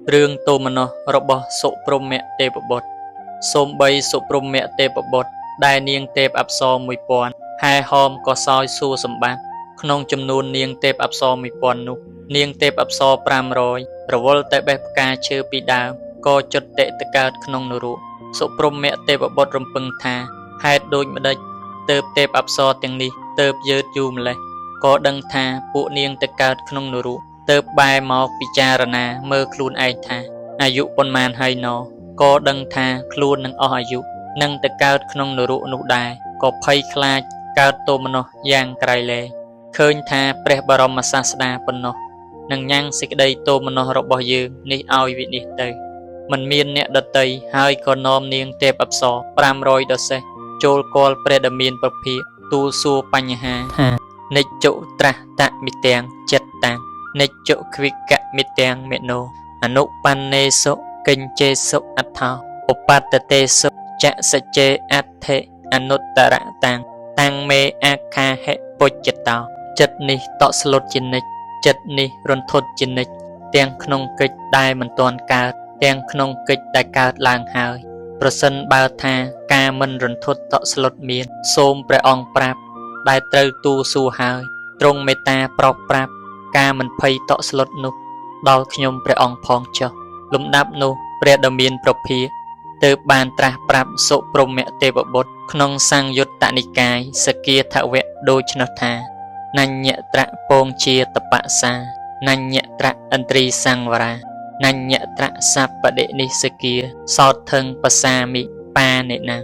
រឿងទោមនស្សរបស់សុព្រហ្មទេវបុត្រ សូម្បីសុព្រហ្មទេវបុត្រដែលនាងទេពអប្សរ1000ហែហោមក៏សោយសួរសម្បត្តិក្នុងចំនួននាងទេពអប្សរ1000នោះ នាងទេពអប្សរ500រវល់តែបេះផ្កាឈើពីដើមក៏ចុតិទៅកើតក្នុងនរកសុព្រហ្មទេវបុត្ររំពឹងថាហេតុដូចម្ដេចទើបទេពអប្សរទាំងនេះទើបយឺតយូរម្ល៉េះក៏ដឹងថាពួកនាងទៅកើតក្នុងនរកទើបបែរមកពិចារណាមើលខ្លួនឯងថាអាយុប៉ុន្មានហើយណក៏ដឹងថាខ្លួននឹងអស់អាយុនឹងទៅកើតក្នុងនរកនោះដែរក៏ភ័យខ្លាចកើតទោមនស្សយ៉ាងក្រៃលែងឃើញថាព្រះបរមសាស្តាប៉ុណ្ណោះនឹងញ៉ាំងសេចក្តីទោមនស្សរបស់យើងនេះឲ្យវិនិច្ឆ័យទៅមិនមានអ្នកដតីហើយក៏នាំនាងទេពអប្សរ500ដសេះចូលគាល់ព្រះដ៏មានប្រភិទូលសួរបញ្ហាថានិច្ចុត្រាស់តមិទាំងចិត្តតាំងនិច្ចុខ្វិកមិទាំងមេនោអនុបណ្ណេសុកិញ្ចេសុអត្ថោឧបត្តទេសុចសច្ចេអដ្ឋិអនុត្តរតាំងតាំងមេអាខាហិពុច្ចតោចិត្តនេះតក់ស្លុតជានិច្ចចិត្តនេះរន្ធត់ជានិច្ចទាំងក្នុងកិច្ចដែលមិនទាន់កើតទាំងក្នុងកិច្ចដែលកើតឡើងហើយប្រសិនបើថាការមិនរន្ធត់តក់ស្លុតមានសូមព្រះអង្គប្រាប់ដែលត្រូវទូលសួរហើយទ្រង់មេត្តាប្រោសប្រាប់ការមិនភ័យតក់ស្លុតនោះដល់ខ្ញុំព្រះអង្គផងចុះលំដាប់នោះព្រះដ៏មានប្រភាទើបបានត្រាស់ប្រាប់សុព្រហ្មទេវបុត្រក្នុងសង្យុត្តនិកាយសគាថវៈដូច្នោះថានញ្ញត្រពងជាតបសានញ្ញត្រឥន្ទ្រីសង្វរានញ្ញត្រសัพពតិនិសគាសោថឹងបសាមិបានិណាំ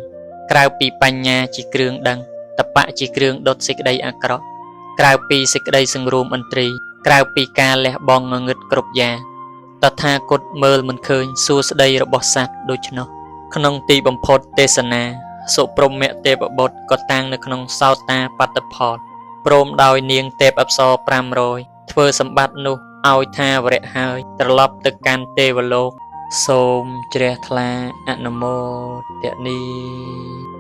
ក្រៅពីបញ្ញាជាគ្រឿងដឹងតបៈជាគ្រឿងដុតសេចក្តីអាក្រក់ក្រៅពីសេចក្តីសង្រួមឥន្ទ្រីក្រៅពីការលះបង់ងងឹតគ្រប់យ៉ាងតថាគតមើលមិនឃើញសួស្តីរបស់សត្វដូច្នោះក្នុងទីបំផុតទេសនាសុព្រហ្មទេវបុត្រក៏តាំងនៅក្នុងសោតាបត្តផលព្រមដោយនាងទេពអប្សរ500ធ្វើសម្បត្តិនោះឲ្យថាវរៈហើយត្រឡប់ទៅកាន់ទេវលោកសូមជ្រះថ្លាអនុមោទនី។